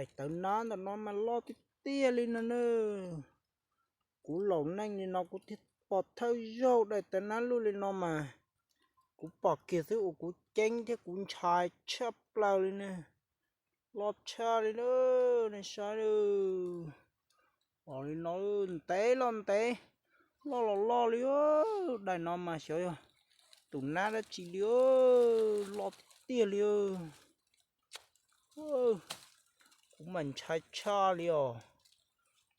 Daim tawv nab ntawm no mas loj tiag tiag li no na. Kuv laus neej li no kuv thiaj pom thawj zaug daim tawv nab luaj li no mas. Kuv pom kiag xwb uas kuv ceeb thiab kuv ntshai tshaj plaws li ne. Loj tshaj li na, nej saib. Os, li no ntev los ntev, loj los loj li. Daim no mas xyov yog tus nab dab tsi li, loj tiag tiag li. Kuv mas ntshai tshaj li os.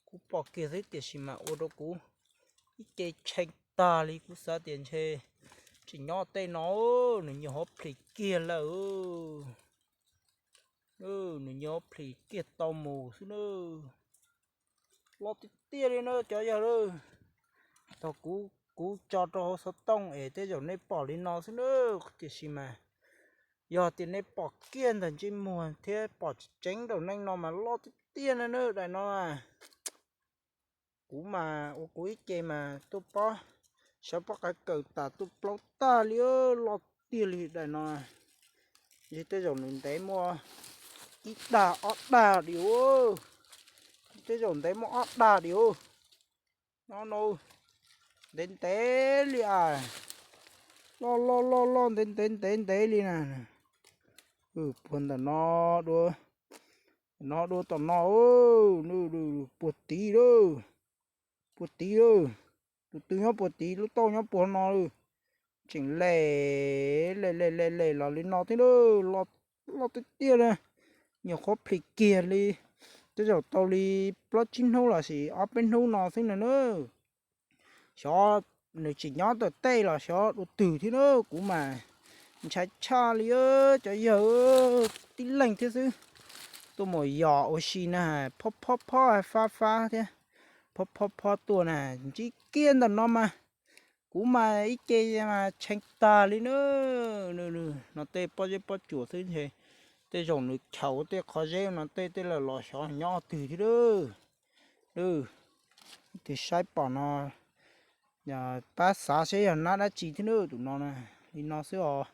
Kuv pom kiag xwb tiam sis mas ua rau kuv ib ce tshee tag li. Kuv xav tias ntshe tsis nyob tej no, nws nyuam qhuav plhis kiag lawm. Nws nyuam qhuav plhis kiag tau mus xwb na. Loj tiag tiag li na cov yawg lawm. Thaum kuv, kuv tso rau hauv xov tooj es tej zaum nej pom li no xwb na, tiam sis mas yog tias nej pom kiag ntawm ntsej muag thiab pom tseeb nraum neej no mas loj tiag tiag na na daim no. Kuv mas ua kuv ib ce mas tuaj pob, sawv pob qaib kaws tas tuaj plaub tag li, loj tiag li daim no. Ntshe tej zaum nws ntev muaj ib dag ob dag diam. Tej zaum ntev muaj ob dag diam. No na, ntev ntev li as. Loj loj loj loj ntev ntev ntev ntev li na. Puag ntawm no dua, no dua tom no, puag tid lawm, puag tid lawm. Tus twg nyob puag tid, lub tauj nyob puag no lawm. Tseem le, le le le le los li no thiab na. Loj tiag tiag na. Nyuam qhuav plhis kiag li, tej zaum tau li plaub tsib hnub los sis ob peb hnub no xwb na na. Xyov nws tsis nyob tom tej los xyov dua twg thiab na. Kuv mas ntshai tshaj li cov yawg, tib leeg thiab xwb. Tuaj mus yos ua si na, phob phob phob fab fab thiab, phob phob phob tuaj na. Ntsib kiag ntawm no mas kuv mas ib ce mas tshee tag li na. No tej pob zeb pob tsuas xwb ntshe tej zaum nws chaws tej qhov zeb no tej tej lawm los xyov nyob twg thiab lawm. Tus saib pom no, pab xav saib yog nab dab tsi thiab na tus no na. Li no xwb os.